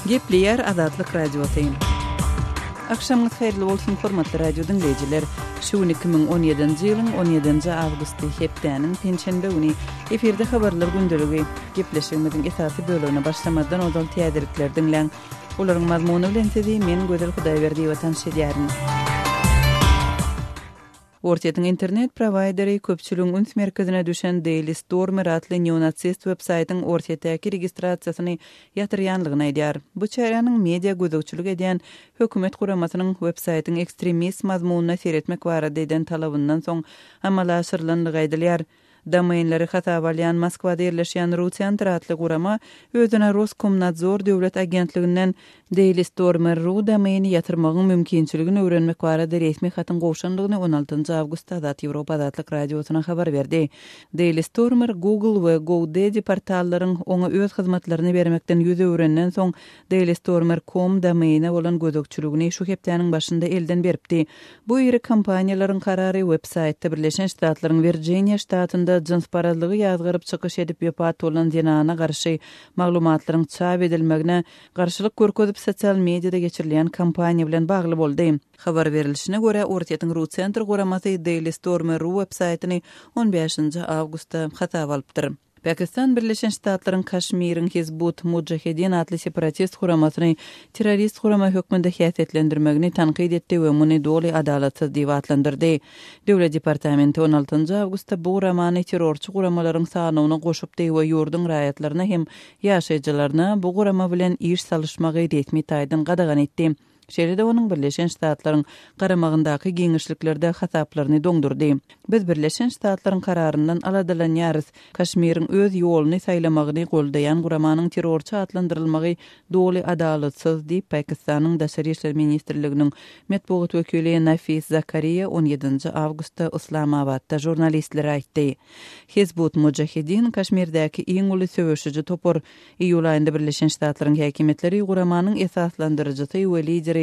Gepleýär Azatlyk Radiosy. Agşamyňyz haýyrly bolsun, hormatly radio diňleýjiler! Şu gün 2017-nji ýylyň 17-nji awgusty, hepdäniň penşenbe güni. Efirde habarlar gündeligi. Gepleşigimiziň esasy bölegine başlamazdan ozal täzelikleri diňläň. Olaryň mazmuny bilen sizi men Gözel Hudaýberdiýewa tanyş edýärin. Orsýetiň internet prowaýderi köpçüligiň üns merkezine düşen Daily Stormer atly neonasist websaýtyň Orsýetdäki registrasiýasyny ýatyrýanlygyny aýdýar. Bu çäräniň media gözegçilik edýän hökümet guramasynyň websaýtyň ekstremist mazmunyna seretmek barada eden talabyndan soň amala aşyrylandygy aýdylýar. Domenleri hasaba alýan Moskwada ýerleşýän Ru-Sentr atly gurama özüne Roskomnadzor döwlet agentliginden Daily Stormer ru domeni ýatyrmagyň mümkinçiligini öwrenmek barada resmi hatyň gowşandygyny on altynjy awgustda Azat Ýewropa Azatlyk Radiosyna habar berdi. Daily Stormer Google we GoDaddy portallaryň oňa öz hyzmatlaryny bermekden ýüz öwrenden soň Dailystormer com domeine bolan gözegçiligini şu hepdäniň başynda elden beripdi. Bu iri kompaniýalaryň karary web-saýtda Birleşen Ştatlaryň Wirjiniýa ştatynda jynsparazlygy ýazgaryp çykyş edip wepat bolan zenana garşy maglumatlaryň çap edilmegine garşylyk görkezip sosial mediada geçirilýän kampaniýa bilen bagly boldy. Habar berilişine görä, Orsýetiň Ru-Sentr guramasy Dailystormer ru web-saýtyny on bäşinji awgustda hasaba alypdyr. Pakistan Birleşen Ştatlaryň Kaşmiriň Hizbut Mujahedin atly separatist guramasyny terrorist gurama hökmünde häsiýetlendirmegini tankyt etdi we muny doly adalatsyz diýip atlandyrdy. Döwlet departamenti on altynjy awgustda bu guramany terrorçy guramalaryň sanawyna goşupdy we ýurduň raýatlaryna hem ýaşaýjylaryna bu gurama bilen iş salyşmagy resmi taýdan gadagan etdi. Şeýle-de onuň Birleşen Ştatlaryň garamagyndaky giňişliklerde hasaplaryny doňdurdy. Biz Birleşen Ştatlaryň kararyndan aladalanýarys. Kaşmiriň öz ýoluny saýlamagyny goldaýan guramanyň terrorçy atlandyrylmagy doly adalatsyz, diýip, Pakistanyň Daşary işler ministrliginiň metbugat wekili Nafis Zakariýa on ýedinji awgustda Yslamabatda žurnalistlere aýtdy. Hizbut Mujahideen Kaşmirdäki iň uly söweşiji topar. Iýul aýynda Birleşen Ştatlaryň häkimiýetleri guramanyň esaslandyryjysy we lideri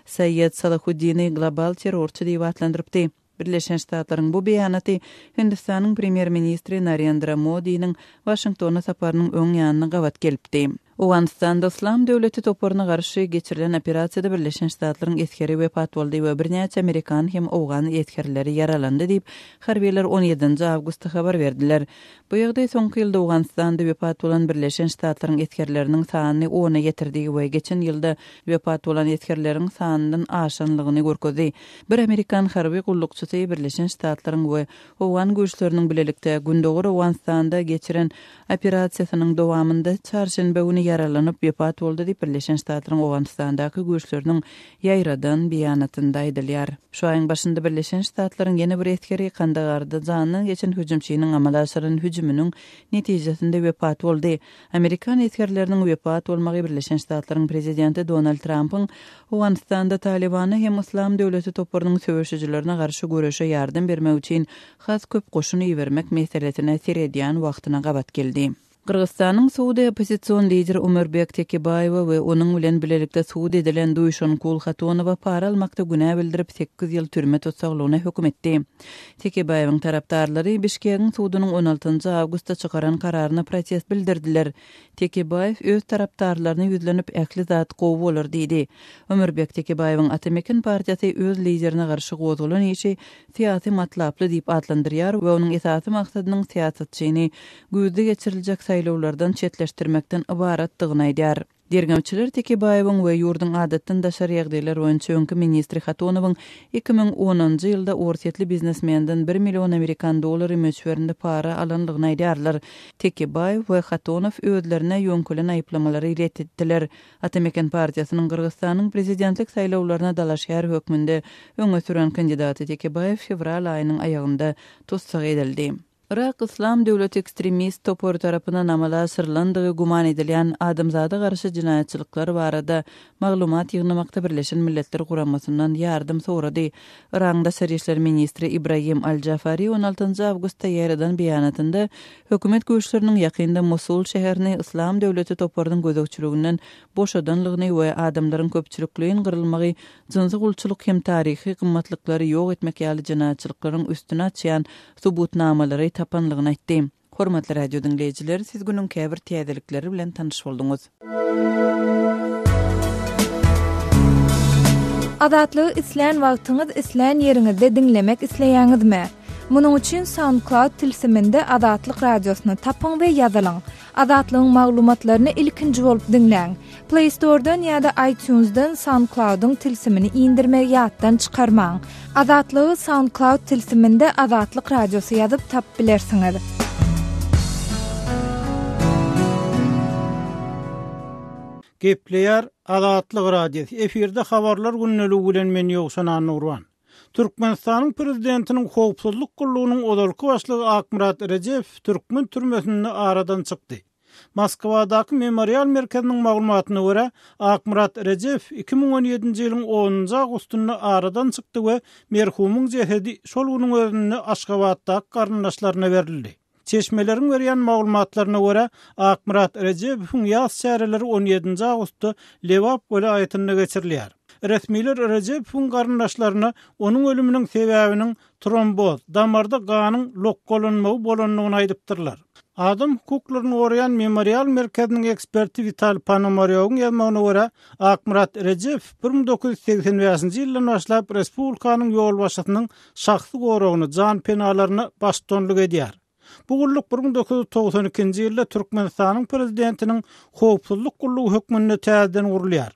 Saýed Salahuddini global terrorçy diýip atlandyrypdy. Birleşen Ştatlaryň bu beýanaty Hindistanyň premýer-ministri Narendra Modiniň Waşingtona saparynyň öň ýanyna gabat gelipdi. Owganystanda Yslam döwleti toparyna garşy geçirilen operasiýada Birleşen Ştatlaryň esgeri wepat boldy we birnäçe amerikan hem owgan esgerleri ýaralandy diýip, harbylar on ýedinji awgustda habar berdiler. Bu ýagdaý soňky ýylda Owganystanda wepat bolan Birleşen Ştatlaryň esgerleriniň sanyny ona ýetirdi we geçen ýylda wepat bolan esgerleriň sanyndan aşanlygyny görkezdi. Bir amerikan harby gullukçysy Birleşen Ştatlaryň we owgan güýçleriniň bilelikde Gündogar Owganystanda geçiren operasiýasynyň dowamynda çarşenbe güni ýaralanyp wepat boldy diýip, Birleşen Ştatlaryň Owganystandaky güýçleriniň ýaýradan beýanatynda aýdylýar. Şu aýyň başynda Birleşen Ştatlaryň ýene bir esgeri Kandagarda janyndan geçen hüjümçiniň amala aşyran hüjüminiň netijesinde wepat boldy. Amerikan esgerleriniň wepat bolmagy Birleşen Ştatlaryň prezidenti Donald Trampyň Owganystanda Talybana hem Yslam döwleti toparynyň söweşijilerine garşy göreşe ýardam bermek üçin has köp goşun ibermek meselesine seredýän wagtyna gabat geldi. Gyrgyzystanyň sudy oppozision lider Omurbek Tekebaýewe we onuň bilen bilelikde sud edilen Duýşonkul Hatonowa para almakda günä bildirip, sekiz ýyl türme tussaglygyna höküm etdi. Tekebaýewiň tarapdarlary Bişkegiň sudunyň on altynjy awgustda çykaran kararyna protest bildirdiler. Tekebaýew öz tarapdarlaryna ýüzlenip, ähli zat gowy bolar diýdi. Omurbek Tekebaýewiň Ata Meken partiýasy öz liderine garşy gozgalan işi syýasy matlaply diýip atlandyrýar we onuň esasy maksadynyň syýasatçyny güýzde geçiriljek saýlawlardan çetleşdirmekden ybaratdygyny aýdýar. Derňewçiler Tekebaýewiň we ýurduň adatdan daşary ýagdaýlar boýunça öňki ministri Hatonowyň 2010-njy ýylda orsýetli biznesmenden bir million amerikan dollary möçberinde para alandygyny aýdýarlar. Tekebaýew we Hatonow özlerine ýöňkelen aýyplamalary ret etdiler. Ata Meken partiýasynyň Gyrgyzystanyň prezidentlik saýlawlaryna dalaşgär hökmünde öňe süren kandidaty Tekebaýew fewral aýynyň aýagynda tussag edildi. Yrak Yslam döwleti ekstremist topary tarapyndan amala aşyrylandygy güman edilýän adamzada garşy jenaýatçylyklar barada maglumat ýygnamakda Birleşen Milletler Guramasyndan ýardam sorady. Yragyň daşary işler ministri Ibragim Al-Jafari on altynjy awgustda ýaýradan beýanatynda Hökümet güýçleriniň ýakynda Mosul şäherini Yslam döwleti toparynyň gözegçiliginden boşadanlygyny we adamlaryň köpçülikleýin gyrylmagy, jynsy gulçulyk hem taryhy gymmatlyklary ýok etmek ýaly jenaýatçylyklaryň üstüni açýan subutnamalary tapanlygyny aýtdy. Hormatly radio diňleýjiler, siz günüň käbir täzelikleri bilen tanyş bolduňyz. Azatlygy islän wagtyňyz, islän ýeriňizde diňlemek isleýäňizmi? Munuň üçin SoundCloud tilsiminde Azatlyk Radiosyny tapyň we ýazylyň. Azatlygyň maglumatlaryny ilkinji bolup diňläň. Play Store-dan ýa-da iTunes-dan SoundCloud-yň tilsimini indirmegi ýatdan çykarmaň. Azatlygy SoundCloud tilsiminde Azatlyk Radiosy ýazyp tapyp bilersiňiz. Gepleýär Azatlyk Radiosy, efirde Habarlar gündeligi bilen men Ýowşan Annagurban. Türkmenistanyň Prezidentiniň Howpsuzlyk gullugynyň ozalky başlygy Akmyrat Rejepow türkmen türmesinde aradan çykdy. Moskwadaky Memorial merkeziniň maglumatyna görä, Akmyrat Rejepow 2017-nji ýylyň onunjy awgustynda aradan çykdy we merhumyň jesedi şol günüň özünde Aşgabatdaky garyndaşlaryna berildi. Çeşmeleriň berýän maglumatlaryna görä, Akmyrat Rejebowyň ýas çäreleri on ýedinji awgustda Lebap welaýatynda geçirilýär. Resmiler Rejebowyň garyndaşlaryna onuň ölüminiň sebäbiniň tromboz, damarda ganyň lokgalanmagy bolandygyny aýdypdyrlar. Adam hukuklaryny goraýan Memorial merkeziniň eksperti Witaliý Ponomarýowyň ýazmagyna görä, Akmyrat Rejebow 1985-nji ýyldan başlap respublikanyň ýolbaşçysynyň şahsy goragyny, janpenalaryna baştutanlyk edýär. Bu gulluk 1992-nji ýylda Türkmenistanyň Prezidentiniň Howpsuzlyk gullugy hökmünde täzeden gurulýar.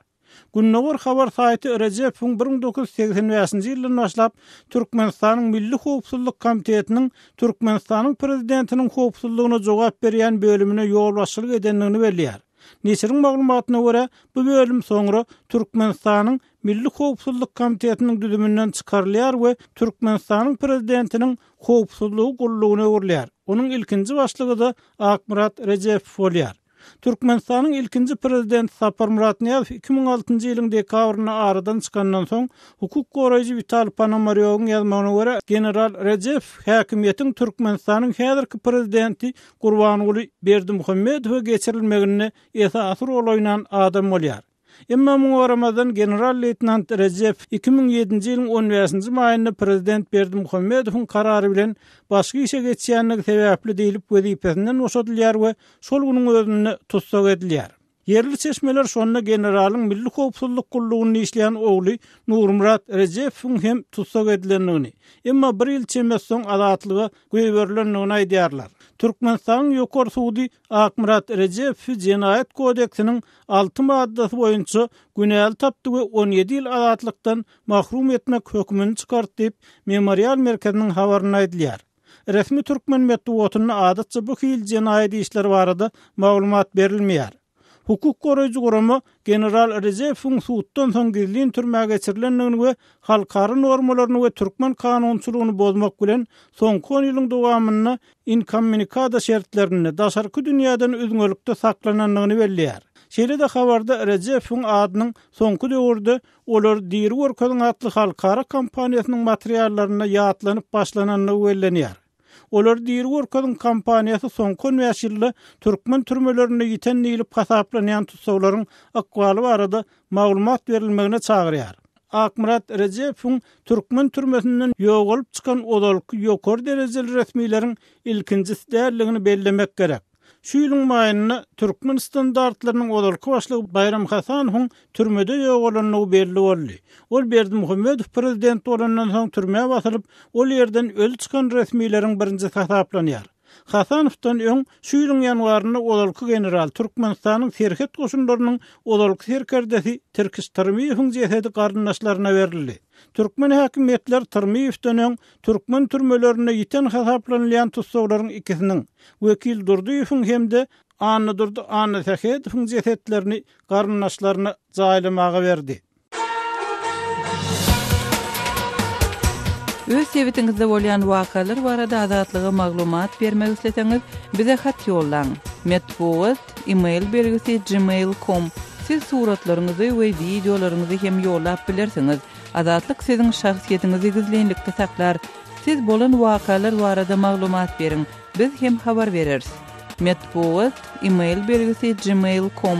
Gündogar habar saýty Rejepowyň 1985-nji ýyldan başlap Türkmenistanyň Milli howpsuzlyk komitetiniň Türkmenistanyň Prezidentiniň howpsuzlygyna jogap berýän bölümine ýolbaşçylyk edendigini belleýär. Neşiriň maglumatyna görä, bu bölüm soňra Türkmenistanyň Milli howpsuzlyk komitetiniň düzüminden çykarylýar we Türkmenistanyň Prezidentiniň howpsuzlygy gullugyna öwrülýär. Onuň ilkinji başlygy-da Akmyrat Rejepow bolýar. Türkmenistanyň ilkinji Prezidenti Saparmyrat Nyýazow 2006-njy ýylyň dekabrynda aradan çykandan soň, hukuk goraýjy Witaliý Ponomarýowyň ýazmagyna görä, general Rejepow häkimiýetiň Türkmenistanyň häzirki Prezidenti Gurbanguly Berdimuhamedowa geçirilmeginde esasy rol oýnan adam bolýar. Emma muňa garamazdan, general-leýtenant Rejepow 2007-nji ýylyň on bäşinji maýynda prezident Berdimuhamedowyň karary bilen başga işe geçýändigi sebäpli diýlip wezipesinden boşadylýar we şol günüň özünde tussag edilýär. Ýerli çeşmeler şonda generalyň Milli howpsuzlyk gullugynda işleýän ogly Nurmyrat Rejepowyň hem tussag edilendigini, emma bir ýyl çemesi soň azatlyga goýberilendigini aýdýarlar. Türkmenistanyň Ýokary sudy Akmyrat Rejepowy Jenaýat kodeksiniň alty maddasy boýunça günäli tapdy we 17 ýyl azatlykdan mahrum etmek hökmüni çykardy diýip, Memorial merkeziniň habarynda aýdylýar. Resmi türkmen metbugatynda adatça bu hili jenaýat işleri barada maglumat berilmeýär. Hukuk goraýjy gurama general Rejepowyň suddan soň gizlin türmä geçirilendigini we halkara normalaryny we türkmen kanunçylygyny bozmak bilen soňky on ýylyň dowamynda inkommunikado şertlerinde, daşarky dünýäden üzňelikde saklanandygyny belleýär. Şeýle-de habarda Rejepowyň adynyň soňky döwürde Olary diri görkeziň atly halkara kampaniýasynyň materiallarynda ýatlanyp başlanandygy bellenýär. Olary diri görkeziň kampaniýasy soňky on bäş ýylda türkmen türmelerinde ýiten diýlip hasaplanýan tussaglaryň ykbaly barada maglumat berilmegine çagyrýar. Akmyrat Rejepowyň türkmen türmesinden ýogalyp çykan ozalky ýokary derejeli resmileriň ilkinjisi däldigini bellemek gerek. Şu ýylyň maýynda Türkmen standartlarynyň ozalky başlygy Baýram Hasanowyň türmede ýogalandygy belli boldy. Ol Berdimuhamedow prezident bolandan soň türmä basylyp, ol ýerden öli çykan resmileriň birinjisi hasaplanýar. Hasanowdan öň, şu ýylyň ýanwarynda ozalky general, Türkmenistanyň serhet goşunlarynyň ozalky serkerdesi Tirkiş Tyrmyýewiň jesedi garyndaşlaryna berildi. Türkmen häkimiýetleri Tyrmyýewden öň türkmen türmelerinde ýiten hasaplanylýan tussaglaryň ikisiniň, Wekil Durdyýewiň hem-de Annadurdy Annasähedowyň jesetlerini garyndaşlaryna jaýlamaga berdi. Öz sebitiňizde bolýan wakalar barada Azatlyga maglumat bermek isleseňiz, bize hat ýollaň. Metbugat, e-mail belgisi gmail com. Siz suratlaryňyzy we wideolaryňyzy hem ýollap bilersiňiz. Azatlyk siziň şahsyýetiňizi gizlinlikde saklar. Siz bolan wakalar barada maglumat beriň, biz hem habar bereris. Metbugat, e-mail belgisi gmail com.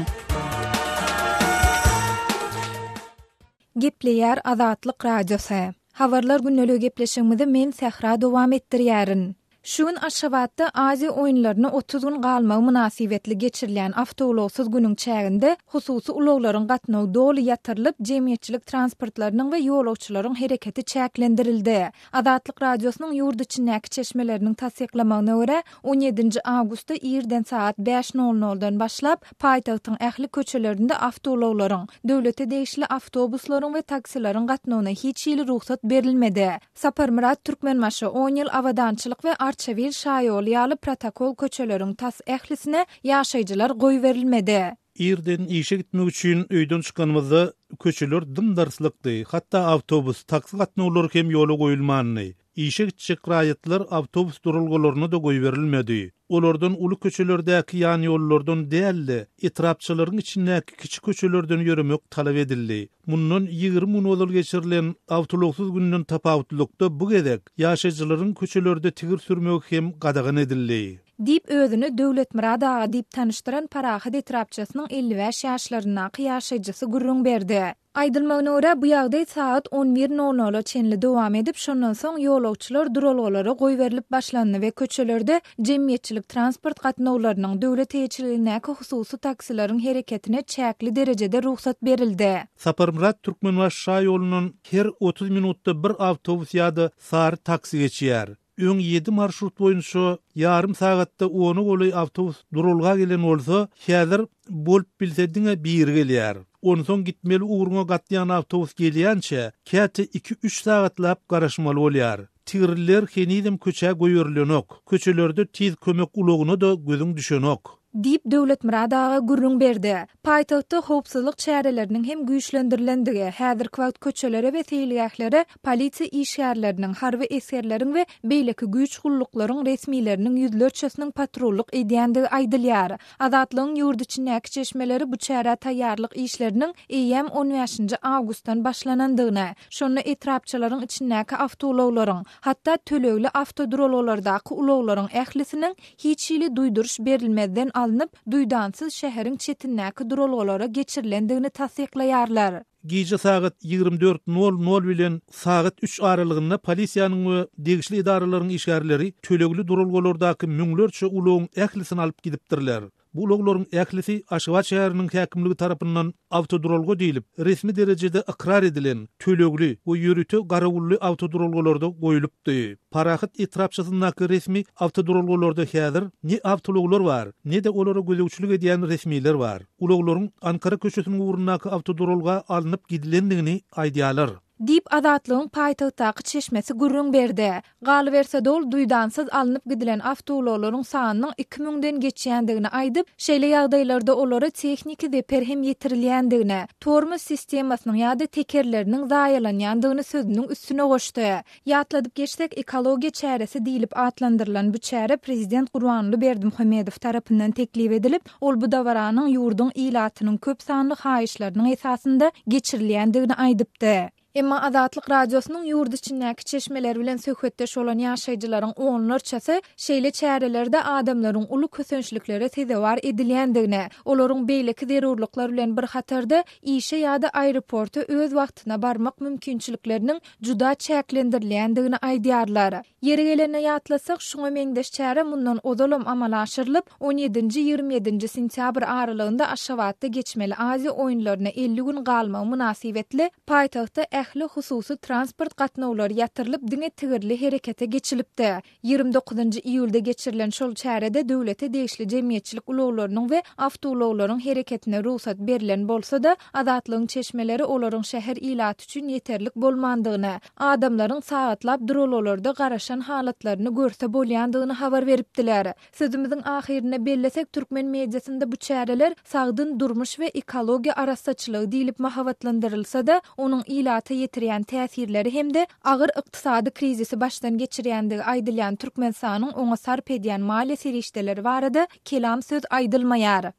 Şu gün Aşgabatda Aziýa oýunlaryna 30 gün galmagy mynasybetli geçirilýän awtoulagsyz günüň çäginde hususy ulaglaryň gatnawy doly ýatyrylyp, jemgyýetçilik transportlarynyň we ýolagçylaryň hereketi çäklendirildi. Azatlyk Radiosynyň ýurt içindäki çeşmeleriniň tassyklamagyna görä, on ýedinji awgustda irden sagat bäş nol noldan başlap, paýtagtyň ähli köçelerinde awtoulaglaryň, döwlete degişli awtobuslaryň we taksileriň gatnawyna hiç hili rugsat berilmedi. Saparmyrat Türkmenbaşy, On ýyl Abadançylyk we Arçabil şaýoly ýaly protokol köçeleriň tas ählisine ýaşaýjylar goýberilmedi. Irden işe gitmek üçin öýden çykanymyzda köçeler dym-dyrslykdy, hatda awtobus, taksi gatnawlary hem ýola goýulmandy. Işe gitjek raýatlar awtobus duralgalaryna-da goýberilmedi. Olardan uly köçelerdäki ýanýollardan däl-de, etrapçalaryň içindäki kiçi köçelerden ýöremek talap edildi. Mundan 20 gün ozal geçirilen awtoulagsyz günden tapawutlylykda bu gezek ýaşaýjylaryň köçelerde tigir sürmegi hem gadagan edildi. Diýip, özüni Döwletmyrat aga diýip tanyşdyran Parahat etrapçasynyň 55 ýaşlaryndaky ýaşaýjysy gürrüň berdi. Aýdylmagyna görä, bu ýagdaý sagat on bir nol nola çenli dowam edip, şondan soň ýolagçylar duralgalara goýberilip başlandy we köçelerde jemgyýetçilik transport gatnawlarynyň, döwlet eýeçiligindäki hususy taksileriň hereketine çäkli derejede rugsat berildi. Saparmyrat Türkmenbaşy şaýolundan her 30 minutda bir awtobus ýa-da sary taksi geçýär. Öň ýedi marşrut boýunça ýarym sagatda ona golaý awtobus duralga gelen bolsa, häzir bolup bilse diňe biri gelýär. Onsoň gitmeli ugruňa gatnaýan awtobus gelýänçä, käte iki-üç sagatlap garaşmaly bolýar. Tigirliler henizem köçä goýberilenok. Köçelerde tiz kömek ulagyna-da gözüň düşenok. Diýip, Döwletmyrat aga gürrüň berdi. Paýtagtda howpsuzlyk çäreleriniň hem güýçlendirilendigi, häzirki wagt köçelere we seýilgählere polisiýa işgärleriniň, harby esgerleriň we beýleki güýç gulluklaryň resmileriniň ýüzlerçesiniň patrullyk edýändigi aýdylýar. Azatlygyň ýurt içindäki çeşmeleri bu çärä taýýarlyk işleriniň eýýäm on bäşinji awgustdan başlanandygyny, şonda etrapçalaryň içindäki awtoulaglaryň, hatda tölegli awtoduralgalardaky ulaglaryň ählisiniň hiç hili duýduryş berilmezden alnyp, duýdansyz şäheriň çetindäki duralgalara geçirilendigini tassyklaýarlar. Gije sagat 24 nol nol bilen sagat üç aralygynda polisiýanyň we degişli edaralaryň işgärleri tölegli duralgalardaky müňlerçe ulagyň ählisini alyp gidipdirler. Bu ulaglaryň ählisi Aşgabat şäheriniň häkimligi tarapyndan awtoduralga diýlip, resmi derejede ykrar edilen, tölegli we ýörite garawully awtoduralgalarda goýlupdy. Parahat etrapçasyndaky resmi awtoduralgalarda häzir ne awtoulaglar bar, ne-de olara gözegçilik edýän resmiler bar. Ulaglaryň Ankara köçesiniň ugrundaky awtoduralga alnyp gidilendigini aýdýarlar. Diýip, Azatlygyň paýtagtdaky çeşmesi gürrüň berdi. Galyberse-de ol duýdansyz alnyp gidilen awtoulaglaryň sanynyň iki müňden geçýändigini aýdyp, şeýle ýagdaýlarda olara tehniki zeper hem ýetirilýändigini, tormoz sistemasynyň ýa-da tekerleriniň zaýalanýandygyny sözüniň üstüne goşdy. Ýatladyp geçsek, ekologiýa çäresi diýlip atlandyrylan bu çäre prezident Gurbanguly Berdimuhamedow tarapyndan teklip edilip, ol bu dabaranyň ýurduň ilatynyň köp sanly haýyşlarynyň esasynda geçirilýändigini aýdypdy. Emma Azatlyk Radiosynyň ýurt içindäki çeşmeleri bilen söhbetdeş bolan ýaşaýjylaryň onlarçasy şeýle çärelerde adamlaryň uly kösençliklere sezewar edilýändigini, olaryň beýleki zerurlyklar bilen bir hatarda işe ýa-da aeroporta öz wagtynda barmak mümkinçilikleriniň juda çäklendirilýändigini aýdýarlar. Ýeri gelende ýatlasak, şuňa meňzeş çäre mundan ozalam amala aşyrylyp, on ýedinji, 27 ýedinji sentýabr aralygynda Aşgabatda geçmeli Aziýa oýunlaryna 50 gün galmagy mynasybetli, paýtagtda ähli hususy transport gatnawlary ýatyrylyp, diňe tigirli herekete geçilipdi. 29-njy iýulda geçirilen şol çärede döwlete degişli jemgyýetçilik ulaglarynyň we awtoulaglaryň hereketine rugsat berlen bolsa-da, Azatlygyň çeşmeleri olaryň şäher ilaty üçin ýeterlik bolmandygyny, adamlaryň sagatlap duralgalarda garaşan halatlaryny görse bolýandygyny habar beripdiler. Sözümiziň ahyrynda bellesek, türkmen mediasynda bu çäreler sagdyn durmuş we ekologiýa arassaçylygy diýlip mahabatlandyrylsa-da, onuň ilata ýetirýän täsirleri hem-de agyr ykdysady krizisi başdan geçirýändigi aýdylýan Türkmenistanyň oňa sarp edýän maliýe serişdeleri barada kelam söz aýdylmaýar.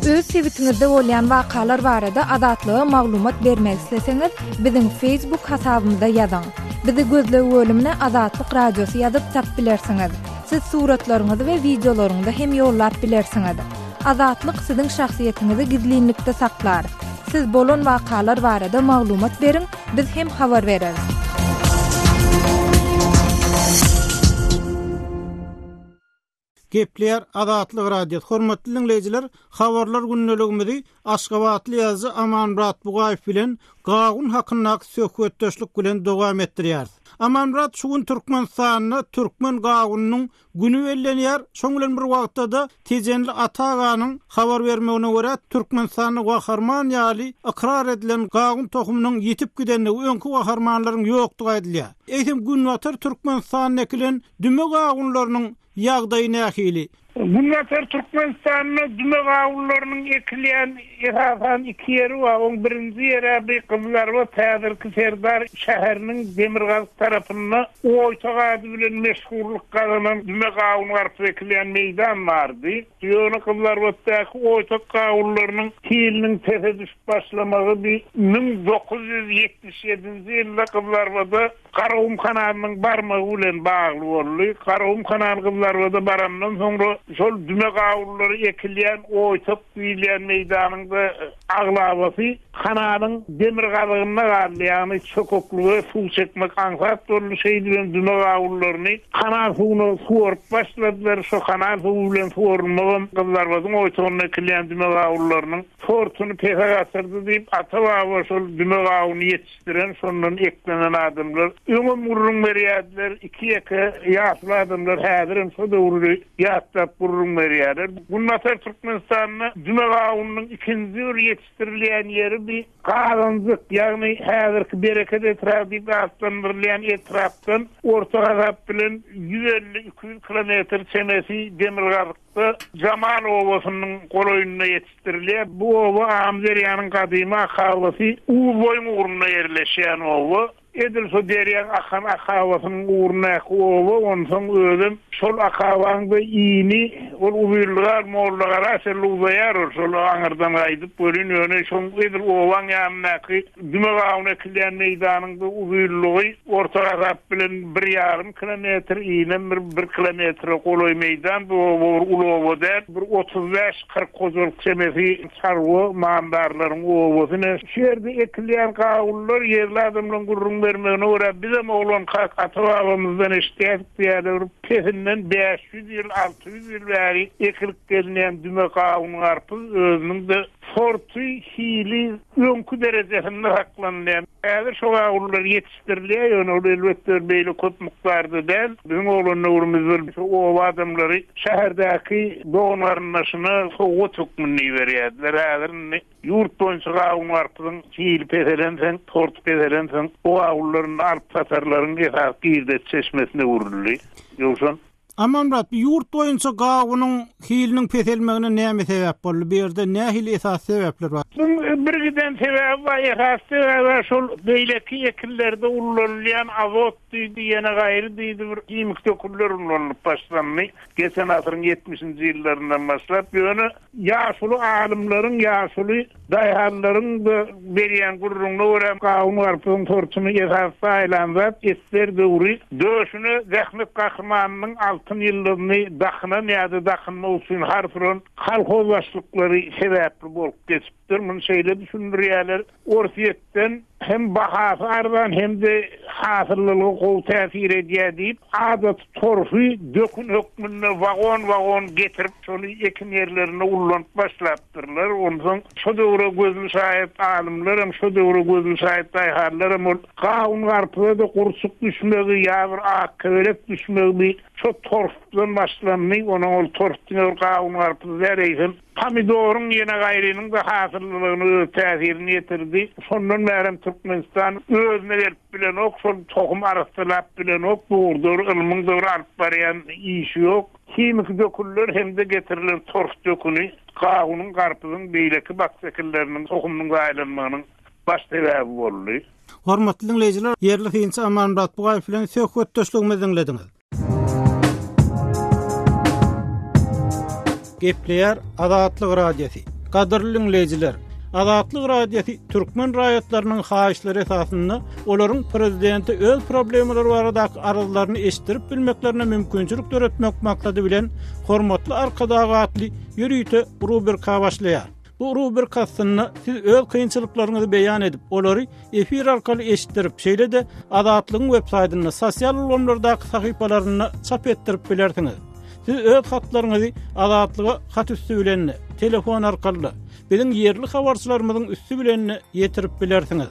Öz sebitiňizde bolýan wakalar barada Azatlyga maglumat bermek isleseňiz, biziň Facebook hasabymyza ýazyň. Bizi gözleg bölümine Azatlyk Radiosy ýazyp tap bilersiňiz. Siz suratlaryňyzy we wideolaryňyzy hem ýollap bilersiňiz. Azatlyk siziň şahsyýetiňizi gizlinlikde saklar. Siz bolan wakalar barada maglumat beriň, biz hem habar bereris. Gepleýär Azatlyk Radiosy. Hormatly diňleýjiler, Habarlar gündeligimizi aşgabatly ýazyjy Amanmyrat Bugaýew bilen gawun hakyndaky söhbetdeşlik bilen dowam etdirýäris. Amanmyrat, şu gün Türkmenistanda türkmen gawunynyň güni bellenýär. Şoň bilen bir wagtda-da tejenli Ata aganyň habar bermegine görä, Türkmenistanda waharman ýaly ykrar edilen gawun tohumynyň ýitip gidendigi, öňki waharmanlaryň ýokdugy aýdylýar. Eýsem, Günbatar Türkmenistanda ekilen düme gawunlarynyň ýagdaýy nähili? Günbatar Türkmenistanda düme gawunlarynyň ekilýän esasan iki ýeri bar. Oň birinji ýeri bi Gyzylarbat häzirki Serdar şäheriniň demirgazyk tarapynda Oýtak ady bilen meşhurlyk gazanan düme gawun-garpyz ekilýän meýdan bardy. Ýöne Gyzylarbatdaky oýtak gawunlarynyň hiliniň pese düşüp başlamagy bi 1977-nji ýylda Gyzylarbada Garagum kanalynyň barmagy bilen bagly boldy. Garagum kanaly Gyzlarbada barandan soňra şol düme gawunlary ekilýän Oýtak diýilýän meýdanyň-da aglabasy kanalyň demirgazygynda galdy, ýagny çökeklige suw çekmek aňsat boldy. Şeýdibem düme gawunlaryny kanal suwuna suwaryp başladylar. Şo kanal suwy bilen suwarylmagam Gyzlarbadyň oýtagynda ekilýän düme gawunlarynyň sortuny pese gaçyrdy diýip, ata-baba şol düme gawuny ýetişdirdi. Ýetişdiren, şondan eklenen adamlar öňem gürrüň berýärdiler, iki-ýeke ýaşuly adamlar häzirem şo döwri ýatlap gürrüň berýärler. Günbatar Türkmenistanda düme gawunynyň ikinji bir ýetişdirilýän ýeri bi Gazanjyk, ýagny häzirki Bereket etraby diýip atlandyrylýan etrapdan orta hasap bilen 150-200 kilometr çemesi demirgazyk Da Jamal obasynyň golaýynda ýetişdirilýär. Bu oba Amyderýanyň gadymy akabasy Uzboýuň ugrunda ýerleşýän oba. Edil şo derýaň akan akabasynyň ugrundaky oba, onsoň özem şol akabaň-da ini ol uzynlyga Mollagara çenli uzaýar ol, şol aňyrdan gaýdyp welin, ýöne şoň edil obaň ýanyndaky Düme gawun ekilýän meýdanyň-da uzynlygy orta hasap bilen bir ýarym kilometr, inem bir bir kilometre golaý meýdan. Bu oba bir uly oba däl. Bir 35-40 hojalyk çemesi çarwa maldarlaryň obasy. Ine, şu ýerde ekilýän gawunlar ýerli adamlaryň gürrüň bermegine görä, bizem oglankak ata-babamyzdan eşidýärdik diýýärler, bir pesinden 500 ýyl, 600 ýyl bäri ekilip gelinýän düme gawun-garpyz özüniň-de Sorty, hili öňki derejesinde saklanylýar. Häzir şo gawunlar ýetişdirilýär, ýöne ol elbetde beýle köp mukdarda däl. Biziň oglan döwrümizde şu oba adamlary şäherdäki dogan-garyndaşyna sowgat hökmünde iberýärdiler. Häzir indi ýurt boýunça gawun-garpyzyň hili peselensoň, sorty peselensoň, bu gawunlar indi alyp-satarlaryň esasy girdeji çeşmesine öwrüldi. Ýowşan. Amanmyrat, bu ýurt boýunça gawunyň hiliniň peselmegine näme sebäp boldy? Bu ýerde nähili esasy sebäpler bar? Muň bir giden sebäbi bar, esasy sebäbi şol beýleki ekinlerde ullanylýan azot diýdi, ýene gaýry diýdi bir himiki dökünler ulanylyp başlandy geçen asyryň ýetmişinji ýyllaryndan başlap. Ýöne Ýaşuly alymlaryň, ýaşuly daýhanlaryň-da berýän gürrüňine görä, gawun-garpyzyň sortuny esasy saýlan zat esger döwri döşüne zähmet gahrymanynyň altyn ýyldyzyny dakynan ýa-da dakynmak üçin hars uran kolhoz başlyklary sebäpli bolup geçipdir. Muny şeýle düşündirýärler, Orsýetden hem bahasy arzan hem-de hasyllylygy gowy täsir edýär diýip, adaty torfy dökün hökmünde wagon-wagon getirip, şony ekin ýerlerinde ullanyp başlapdyrlar. Onsoň şo döwre gözli şaýat alymlar hem, şo döwre gözli şaýat daýhanlar hem ol gawun-garpyza-da gurçuk düşmegi ýa bir ak kebelek düşmegi bi şo torfdan başlandy. Onuň ol torf diňe bir gawun-garpyz däl, eýsem, Pomidoryň ýene gaýrynyň-da hasyllylygyna öz täsirini ýetirdi. Şondan bärem Türkmenistan özüne gelip bilenok, şol tohum arassalap bilenok, bu ugurda bir ylmyň-da bir alyp barýan işi ýok. Himiki dökünler hem-de getirilen torf döküni gawunyň, garpyzyň, beýleki bakja ekinleriniň tohumynyň zaýalanmagynyň baş sebäbi boldy. Hormatly diňleýjiler, ýerli synçy Amanmyrat Bugaýew bilen söhbetdeşligimizi diňlediňiz. Gepleýär Azatlyk Radiosy. Gadyrly diňleýjiler, Azatlyk Radiosy türkmen raýatlarynyň haýyşlary esasynda olaryň prezidente öz problemalary baradaky arzlaryny eşitdirip bilmeklerine mümkinçilik döretmek maksady bilen Hormatly Arkadag atly ýörite rubrika başlaýar. Bu rubrika astynda siz öz kynçylyklaryňyzy beýan edip, olary efir arkaly eşitdirip, şeýle-de Azatlygyň web saýtynda, sosial ulgamlardaky sahypalarynda çap etdirip bilersiňiz. Siz öz hatlaryňyzy Azatlyga hat üsti bilen-de, telefon arkaly-da, biziň ýerli habarçylarymyzyň üsti bilen-de ýetirip bilersiňiz.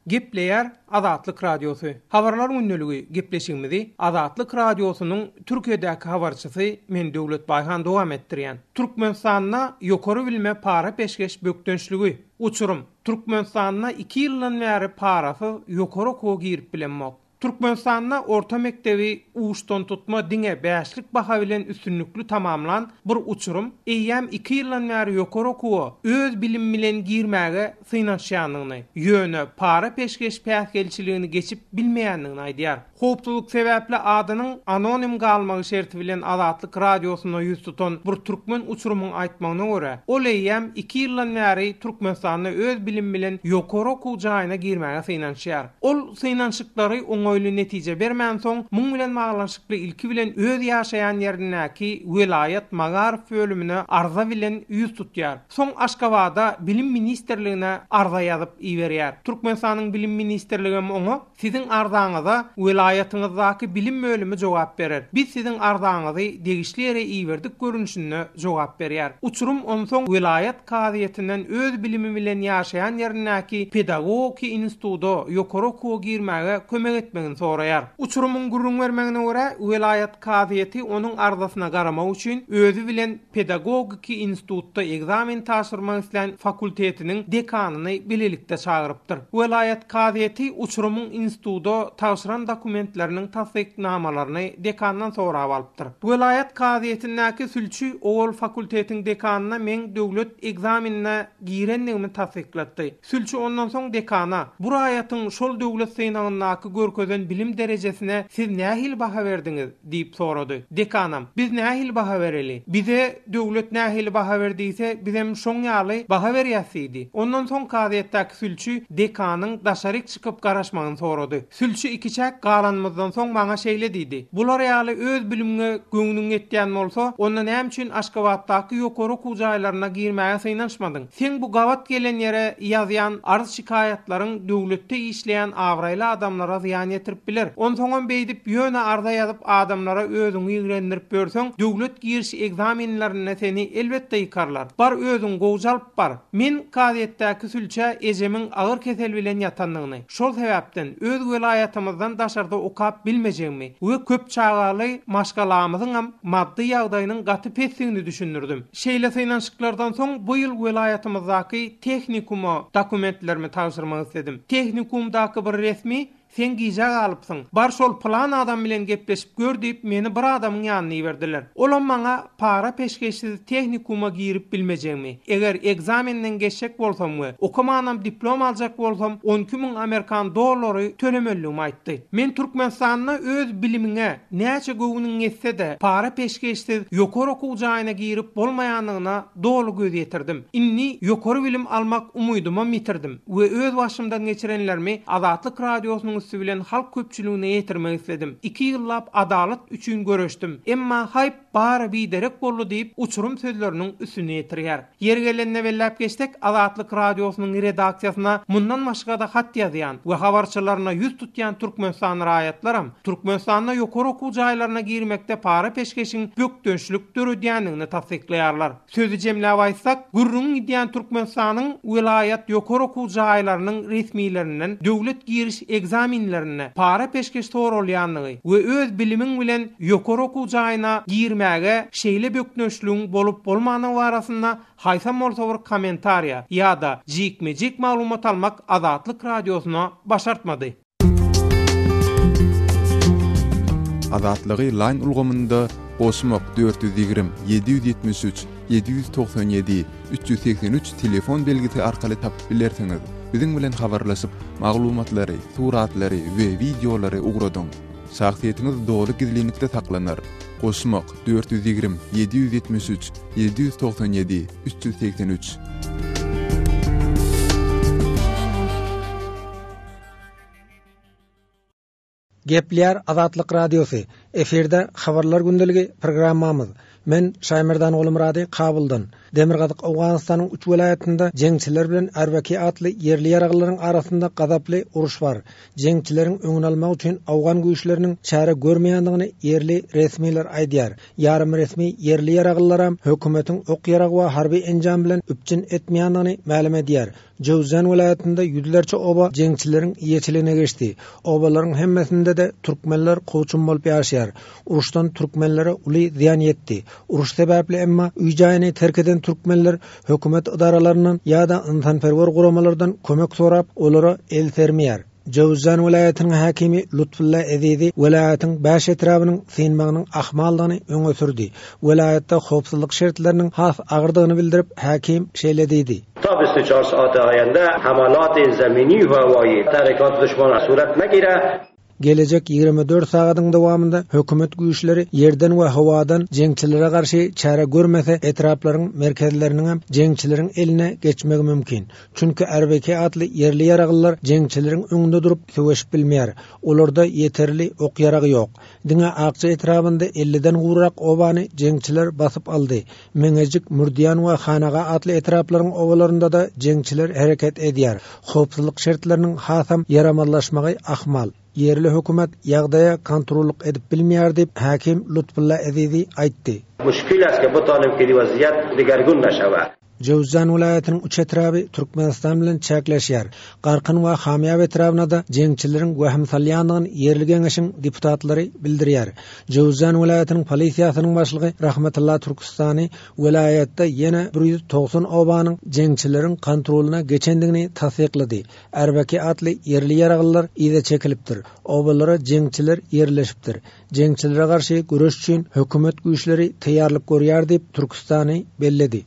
Gepleýär Azatlyk Radiosy. Habarlar gündeligi gepleşigimizi Azatlyk Radiosynyň Türkiýedäki habarçysy men Döwlet Baýhan dowam etdirýän. Türkmenistanda ýokary bilime para-peşgeş bökdençligi. Uçurym, Türkmenistanda iki ýyldan bäri parasyz ýokary okuwa girip bilemok. Türkmenistanda orta mekdebi uçdantutma diňe bäşlik baha bilen üstünlikli tamamlan bir uçurym eýýäm iki ýyldan bäri ýokary okuwa öz bilimi bilen girmäge synanyşýandygyny, ýöne para-peşgeş päsgelçiligini geçip bilmeýändigini aýdýar. Howpsuzlyk sebäpli adynyň anonim galmagy şerti bilen Azatlyk Radiosyna ýüz tutan bir türkmen uçurymyň aýtmagyna görä, ol eýýäm iki ýyldan bäri Türkmenistanda öz bilimi bilen ýokary okuw jaýyna girmäge synanyşýar. Ol synanyşyklary oňaýly netije bermänsoň, muň bilen baglanyşykly ilki bilen öz ýaşaýan ýerindäki welaýat magaryf bölümine arza bilen ýüz tutýar. Soň Aşgabada Bilim ministrligine arza ýazyp iberýär. Türkmenistanyň Bilim ministrligem oňa, Siziň arzaňyza welaýatyňyzdaky bilim bölümi jogap berer. Biz siziň arzaňyzy degişli ýere iberdik görnüşinde jogap berýär. Uçurym onsoň welaýat kazyýetinden öz bilimi bilen ýaşaýan ýerindäki pedagogiki instituda ýokary okuwa girmäge kömek etmegini soraýar. Uçurymyň gürrüň bermegine görä, welaýat kazyýeti onuň arzasyna garamak üçin özi bilen Pedagogiki institutda ekzamen tabşyrmak islän fakultetiniň dekanyny bilelikde çagyrypdyr. Welaýat kazyýeti uçurymyň instituda tabşyran dokumentleriniň tassyknamalaryny dekandan sorap alypdyr. Welaýat kazyýetindäki sülçi owal fakultetiň dekanyna meň döwlet ekzamenine girendigimi tassyklatdy. Sülçi ondan soň dekana, Bu raýatyň şol döwlet synagyndaky görkezen bilim derejesine siz nähili baha berdiňiz? Diýip sorady. Dekanam, Biz nähili baha bereli? Bize döwlet nähili baha ber diýse, bizem şoň ýaly baha berýäs diýdi. Ondan soň kazyýetdäki sülçi dekanyň daşaryk çykyp garaşmagyny sorady. Sülçi ikiçäk galanymyzdan soň maňa şeýle diýdi, Bular ýaly öz bilimiňe göwnüň ýetýän bolsa, onda näme üçin Aşgabatdaky ýokary okuw jaýlaryna girmäge synanyşmadyň? Seň bu gabat gelen ýere ýazýan arz-şikaýatlaryň döwletde işleýän abraýly adamlara zyýan ýetirip biler. Onsoňam beýdip ýöne arza ýazyp adamlara özüňi ýigrendirip ýörseň, döwlet giriş ekzamenlerinde seni elbetde ýykarlar. Bar özüňi gowja alyp bar. Men kazyýetdäki sülçä ejemiň agyr kesel bilen ýatandygyny, şol sebäpden öz welaýatymyzdan daşarda okap bilmejegimi we köp çagaly maşgalamyzyňam maddy ýagdaýynyň gaty pesdigini düşündirdim. Şeýle synanyşyklardan soň bu ýyl welaýatymyzdaky tehnikuma dokumentlerimi tabşyrmak isledim. Tehnikumdaky bir resmi Sen gijä galypsyň. Bar şol pylan adam bilen gepleşip gör diýip meni bir adamyň ýanyna iberdiler. Olam maňa para-peşgeşsiz tehnikuma girip bilmejegimi, eger ekzamenden geçjek bolsam we okamanam diplom aljak bolsam 12 müň amerikan dollary tölemelidigimi aýtdy. Men Türkmenistanda öz bilimiňe Näçe göwnüň ýetse-de, para-peşgeşsiz ýokary okuw jaýyna girip bolmaýandygyna doly göz ýetirdim. Indi ýokary bilim almak umydymam ýitirdim we öz başymdan geçirenlerimi Azatlyk Radiosynyň üsti bilen halk köpçüligine ýetirmek isledim. Iki ýyllap adalat üçin göreşdim. Emma haýp, bary biderek boldy diýip, uçurym sözleriniň üstüni ýetirýär. Ýeri gelende belläp geçsek, Azatlyk Radiosynyň redaksiýasyna mundan başga-da hat ýazýan we habarçylaryna ýüz tutýan Türkmenistan raýatlaram Türkmenistanda ýokary okuw jaýlaryna girmekde para-peşgeşiň bökdençlik döredýändigini tassyklaýarlar. Sözi jemläp aýtsak, gürrüňi gidýän Türkmenistanyň welaýat ýokary okuw jaýlarynyň resmilerinden döwlet giriş ekzamenlerinde para-peşgeş soralýandygy we öz bilimiň bilen ýokary okuw jaýyna girmäge şeýle bökdençligiň bolup-bolmandygy barasynda haýsam bolsa bir kommentariýa ýa-da jikme-jik maglumat almak Azatlyk Radiosyna başartmady. Azatlygy Line ulgamynda goşmak 420 773 797 383 telefon belgisi arkaly tapyp bilersiňiz. Biziň bilen habarlaşyp, maglumatlary, suratlary we wideolary ugradyň. Şahsyýetiňiz doly gizlinlikde saklanar. Goşmak, 420 773 797 383. Gepleýär Azatlyk Radiosy, efirde Habarlar gündeligi programmamyz. Men Şaýmerdan Gulumyrady Kabuldan. Demirgazyk Owganystanyň üç welaýatynda jeňçiler bilen Erbeki atly ýerli ýaraglylaryň arasynda gazaply uruş bar. Jeňçileriň öňüni almak üçin owgan güýçleriniň çäre görmeýändigini ýerli resmiler aýdýar. Ýarym resmi ýerli ýaraglylaram hökümetiň ok-ýarag we harby enjam bilen üpjün etmeýändigini mälim edýär. Jöwzjan welaýatynda ýüzlerçe oba jeňçileriň eýeçiligine geçdi. Obalaryň hemmesinde-de türkmenler kowçum bolup ýaşaýar. Uruşdan türkmenlere uly zyýan ýetdi. Uruş sebäpli emma öý-jaýyny terk eden türkmenler hökümet edaralaryndan ýa-da ynsanperwer guramalardan kömek sorap, olara el sermeýär. Jöwüzjan welaýatynyň häkimi Lutfulla Ezizi welaýatyň bäş etrabynyň synmagynyň ahmaldygyny öňe sürdi. Welaýatda howpsuzlyk şertleriniň has agyrdygyny bildirip, häkim şeýle diýdi. Ta 24 saate aýende hamalat-i zemini we hewaýi tahrikat duşman surat negire. Gelejek 24 sagadyň dowamynda hökümet güýçleri ýerden we howadan jeňçilere garşy çäre görmese, etraplaryň merkezleriniňem jeňçileriň eline geçmegi mümkin. Çünki RBK atly ýerli ýaraglylar jeňçileriň öňünde durup söweşip bilmeýär. Olarda ýeterli ok-ýarag ýok. Diňe Akja etrabynda elliden gowrak obany jeňçiler basyp aldy. Meňejik, Mürdiýan we Hanaga atly etraplaryň obalarynda-da jeňçiler hereket edýär. Howpsuzlyk şertleriniň hasam ýaramazlaşmagy ahmal. Ýerli hökümet ýagdaýa kontrollyk edip bilmeýär diýip, häkim Lutfulla Ezizi aýtdy. Muşkil est ke bitanim ke weziyet digergun neşewe. Jöwüzjan welaýatynyň üç etraby Türkmenistan bilen çäkleşýär. Garkyn we Hamyýap etrabyna-da jeňçileriň wehim salýandygyny ýerli geňeşiň deputatlary bildirýär. Jöwüzjan welaýatynyň polisiýasynyň başlygy Rahmetulla Türküstany welaýatda ýene 190 obanyň jeňçileriň kontrolyna geçendigini tassyklady. Erbeki atly ýerli ýaraglylar yza çekilipdir. Obalara jeňçiler ýerleşipdir. Jeňçilere garşy göreş üçin hökümet güýçleri taýýarlyk görýär diýip, Türküstany belledi.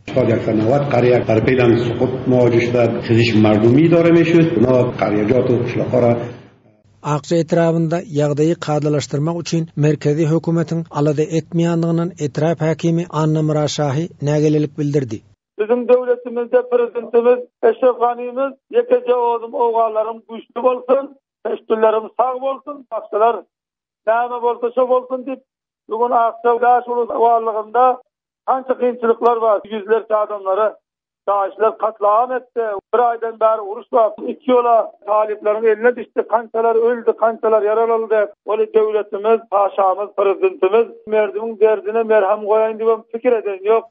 Akja etrabynda ýagdaýy kadalaşdyrmak üçin merkezi hökümetiň alada etmeýändiginden etrap häkimi Annamyrat Şahy nägilelik bildirdi. Biziň döwletimizde prezidentimiz Eşref Ganymyz ýekeje ozüm owganlarym güýçli bolsun, peştullarym sag bolsun, başgalar Näme bolsa şo bolsun diýip, bu gün Akja daş uly barlygynda kança kynçylyklar bar, ýüzlerçe adamlary daşlar katl-am etdi. Bir aýdan bäri uruş bar. Iki ýola talyplaryň eline düşdi, kançalar öldi, kançalar ýaralandy. Ol döwletimiz, paşamyz, prezidentimiz merdimiň derdine merhem goýaýyn diýibem pikir eden ýok.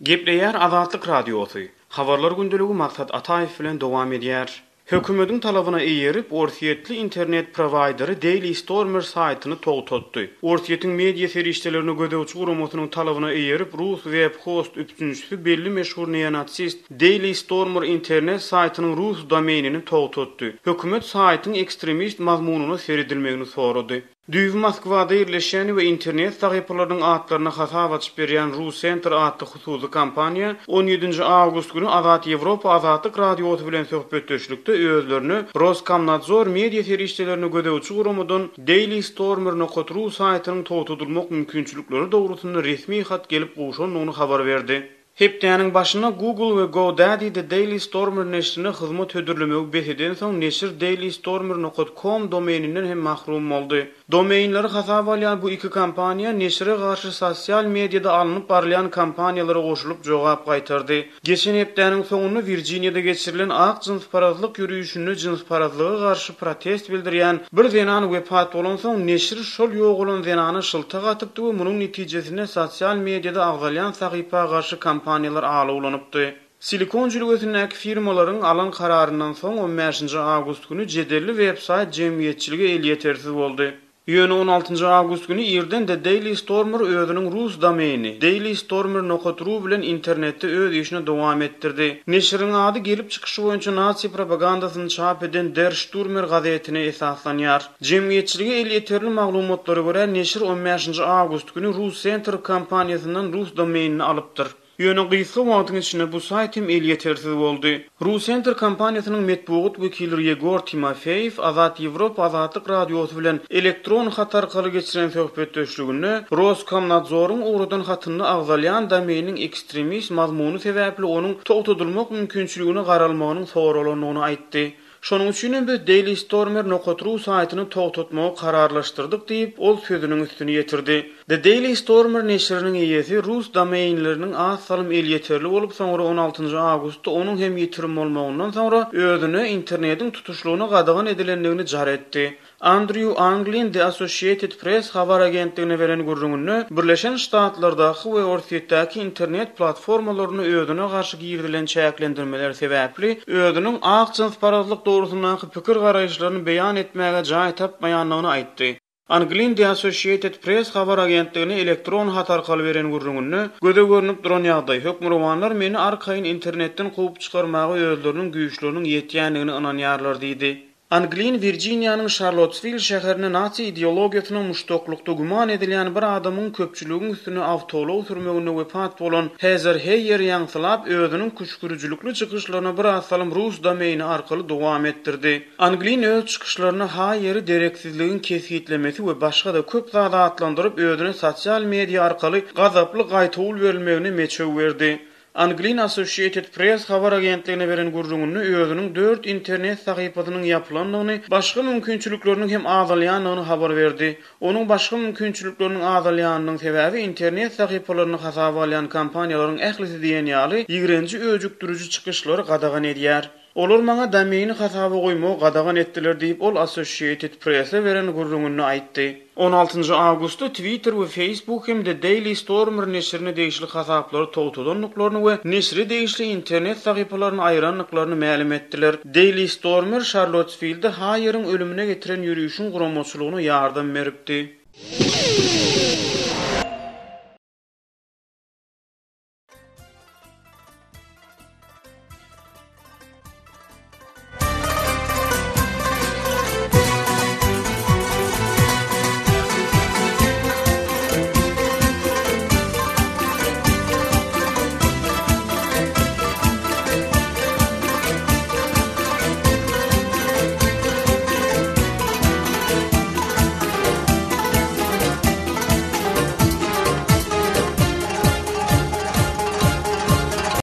Gepleýär Azatlyk Radiosy, Habarlar gündeligi Maksat Ataýew bilen dowam edýär. Hökümediň talabyna eýerip, orsýetli internet prowaýderi Daily Stormer saýtyny togtatdy. Orsýetiň media serişdelerine gözegçi guramasynyň talabyna eýerip, rus web-host üpjünçisi belli meşhur neonasist Daily Stormer internet saýtynyň rus domenini togtatdy. Hökümet saýtyň ekstremist mazmunyna seredilmegini sorady. Düýbi Moskwada ýerleşýän we internet sahypalarynyň atlaryna hasap açyp berýän RuCenter atly hususy kompaniýa on ýedinji awgust güni Azat Ýewropa Azatlyk Radiosy bilen söhbetdeşlikde özlerine Roskomnadzor media serişdelerine gözegçi guramadan Daily Stormer nokat ru saýtynyň togtadylmak mümkinçilikleri dogrusynda resmi hat gelip gowşandygyny habar berdi. Hepdäniň başynda Google we GoDaddy The Daily Stormer neşrine hyzmat hödürlemegi bes edensoň, neşir dailystormer nokat com domeininden hem mahrum boldy. Domeýnleri hasaba alýan bu iki kompaniýa neşire garşy sosial mediada alnyp barylýan kampaniýalara goşulyp jogap gaýtardy. Geçen hepdäniň soňunda Wirjiniýada geçirilen ak jynsparazlyk ýörişinde jynsparazlyga garşy protest bildirýän bir zenan wepat bolansoň, neşir şol ýogalan zenana şyltak atypdy we munuň netijesinde sosial mediada agzalýan sahypa garşy kampaniýalar alawlanypdy. Silikon jülgesindäki firmalaryň alan kararyndan soň, on bäşinji awgust güni jedelli web-saýt jemgyýetçilige elýetersiz boldy. Ýöne on altynjy awgust güni irden The Daily Stormer özüniň rus domeýni, dailystormer nokat ru bilen internetde öz işini dowam etdirdi. Neşiriň ady gelip çykyşy boýunça nasi propagandasyny çap eden Der Stürmer gazetine esaslanýar. Jemgyýetçilige elýeterli maglumatlara görä, neşir on bäşinji awgust güni RuCenter kompaniýasyndan rus domeýnini alypdyr. Ýöne gysga wagtyň içinde bu saýt hem elýetersiz boldy. RuCenter kompaniýasynyň metbugat wekili Ýegor Timofeýew Azat Ýewropa Azatlyk Radiosy bilen elektron hat arkaly geçiren söhbetdeşliginde Roskomnadzoryň ugradan hatynda agzalýan domeýniň ekstremist mazmuny sebäpli onuň togtadylmak mümkinçiligine garalmagynyň soralandygyny aýtdy. Şonuň üçinem biz Daily Stormer nokat ru saýtyny togtatmagy kararlaşdyrdyk diýip, ol sözüniň üstüni ýetirdi. The Daily Stormer neşiriniň eýesi rus domeýnleriniň az salym elýeterli bolup, soňra on altynjy awgustda onuň hem ýitirim bolmagyndan soňra özüne internetiň tutuşlygyna gadagan edilendigini jar etdi. Andrýu Anglin The Associated Press habar agentligine beren gürrüňinde, Birleşen Ştatlardaky we Orsýetdäki internet platformalarynda özüne garşy girizilen çäklendirmeler sebäpli, özüniň ak jynsparazlyk dogrusyndaky pikir-garaýyşlaryny beýan etmäge jaý tapmaýandygyny aýtdy. Anglin The Associated Press habar agentligine elektron hat arkaly beren gürrüňinde, Göze görnüp duran ýagdaý, hökmürowanlar meni arkaýyn internetden kowup çykarmaga özleriniň güýçleriniň ýetýändigine ynanýarlar diýdi. Anglin Wirjiniýanyň Şarlotswill şäherinde nasi ideologiýasyna muşdaklykda güman edilýän bir adamyň köpçüligiň üstüne awtoulag sürmeginde wepat bolan Hezer Heýeri ýaňsylap, özüniň küşgürijilikli çykyşlaryny biraz salym rus domeýni arkaly dowam etdirdi. Anglin öz çykyşlarynda Haýeri dereksizligiň kesgitlemesi we başga-da köp zat atlandyryp, özüne sosial media arkaly gazaply gaýtawul berilmegine meçew berdi. Anglin Associated Press habar agentligine beren gürrüňinde özüniň dört internet sahypasynyň ýapylandygyny, başga mümkinçilikleriniň hem azalýandygyny habar berdi. Onuň başga mümkinçilikleriniň azalýanynyň sebäbi internet sahypalaryny hasaba alýan kompaniýalaryň ählisi diýen ýaly ýigrenji öjükdiriji çykyşlary gadagan edýär. Olar maňa domeýni hasaba goýmagy gadagan etdiler diýip, ol Associated Press-e beren gürrüňinde aýtdy. On altynjy awgustda Twitter we Facebook hem The Daily Stormer neşirine degişli hasaplary togtadandyklaryny we neşire degişli internet sahypalaryny aýyrandyklaryny mälim etdiler. Daily Stormer Şarlotswilde Haýeriň ölümine getiren ýörişiň guramaçylygyna ýardam beripdi.